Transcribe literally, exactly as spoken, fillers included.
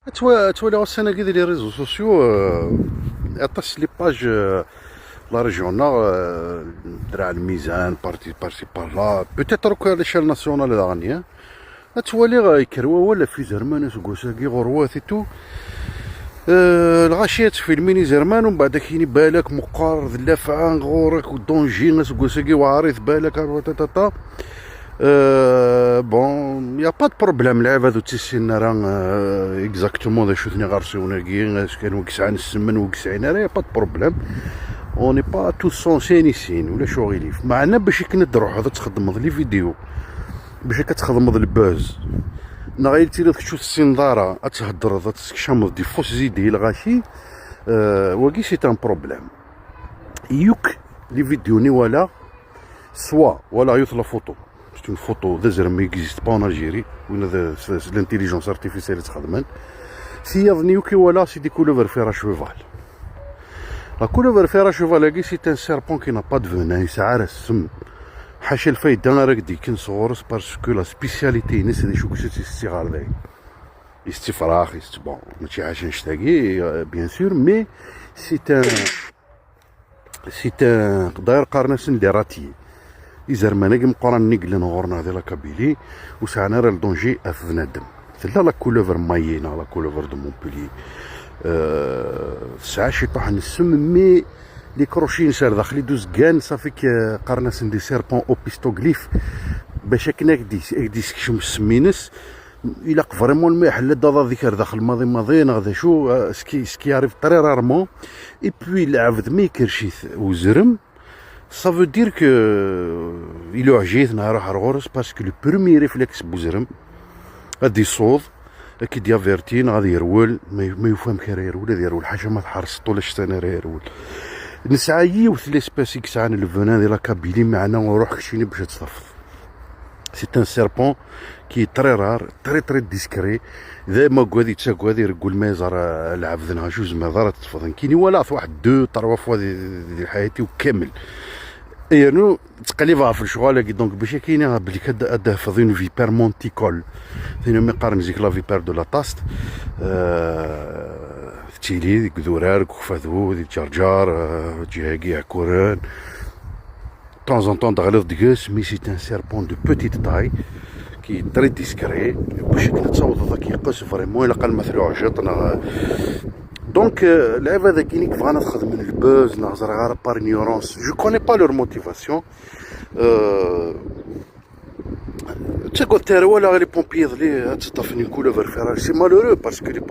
Ad twa- ad twaliɣ ussan-agi di les réseaux sociaux, euh, aṭas les pages, euh, la région-nneɣ, euh, Draɛ Lmizan, parti, parti par là, peut-être akk à l'échelle nationale daɣen, hein. Ad twaliɣ, euh, yekker wawal ɣef izerman aseggas-agi ɣur-wat et tout. Euh, lɣaci ad tfilmin izerman, umbeɛd ad k-yini balak meqqar d llafɛa ɣur-k, u danger aseggas-agi weɛrit balak, ah, tatata. Euh, bon, y a pas de problème, lɛibad ur tt-issinen ara, euh, exactement d acu-ten iɣersiwen-agi, est-ce que wi yesɛan ssem, wi ur yesɛin ara, y a pas de problème. On n'est pas tous censés nissin, ulac uɣilif. Meɛna bac akken ad d-truḥeḍ ad txedmeḍ les vidéos, bac akka ad txedmeḍ le buzz, neɣ ad tiliḍ kečč ur tessineḍ ara ad theddreḍ, ad tessekcameḍ des fausses idées i lɣaci, euh, wagi c'est un problème. Yakk les vidéos-nni walaɣ, soit walaɣ yiwet la photo, c'est une photo d azrem i existe pas en Algérie, win d, c'est, c'est l'intelligence artificielle i tt-xedmen. Tiyaḍ-nni yakk i walaɣ c'est des couleuvres fer à cheval. La couleuvre fer à cheval-agi c'est un serpent qui n'a pas de venin, yesɛa ara ssem. Ḥaca lfayda ara k-d-yekken sɣur-s, parce que la spécialité-ines d acu, kečč ad tt-isetti ɣer dayen. Isetti frax, isetti, bon, mačči ḥaca annect-agi, euh, bien sûr, mais c'est un, c'est un, d'ailleurs qqaren-asen les ratiers. Izerman-agi meqqranen i yellan ɣur-neɣ di la Kabylie, ur sɛan ara le danger ɣef bnadem. Tella la couleuvre maillée neɣ la couleuvre de Montpellier. Euh, tesɛa ciṭuḥ n ssem, mais les crochets-ines ar daxel i d-uzgan, ça fait que qqaren-asen des serpents opistoglyphes. Bac akken ad k-d-, ad k-d-yessekcem ssem-ines, ilaq vraiment lma iḥella-d aḍad-ik ar daxel maḍi maḍi neɣ d acu, euh, ce qui, ce qui arrive très rarement. Et puis lɛebd ma ikerrec-it uzrem, ça veut dire que, euh, iluɛej-it neɣ iruḥ ar ɣur-s, parce que le premier réflexe n uzrem ad d-isuḍ, ad k-id-yaverti neɣ ad yerwel, ma, ma yufa amek ara yerwel ad yerwel, ḥaca ma tḥerseḍ ulac s ara yerwel. Nesɛa yiwet l'espèce i yesɛan le venin di la Kabylie, meɛna ruḥ keččini bac ad tt-tafeḍ. C'est un serpent qui est très rare, très, très discret. D amagad, yettagad, ireggel ma yeẓer, euh, lɛebd neɣ acu, ur tezmireḍ ara ad t-teṭṭfeḍ. Nekkini walaɣ-t waḥed deux, trois fois di, di, di lḥayat-iw kamel. Yernu ttqellibeɣ ɣef lecɣal-agi, donc bac akken ad, ad d-tafeḍ une vipère monticole. Tin umi qqaren zik la vipère de la Taste. Euh, tettili deg idurar, deg ukfadu, di Ǧerǧer, euh, ǧiha-agi Iɛekkuren. De temps en temps, teɣliḍ deg-s, mais c'est un serpent de petite taille, qui est très discret. Bac akken ad tawḍeḍ ad k-yeqqes vraiment, ilaq alma tluɛjeḍ, neɣ, donc, euh, lɛibad-agi i yebɣan ad xedmen le buzz, neɣ ẓriɣ ara par ignorance. Je connais pas leur motivation. Euh, ttagad terwel les pompiers iḍelli ad tt-ṭṭfen une couleuvre fer à cheval. C'est malheureux parce que les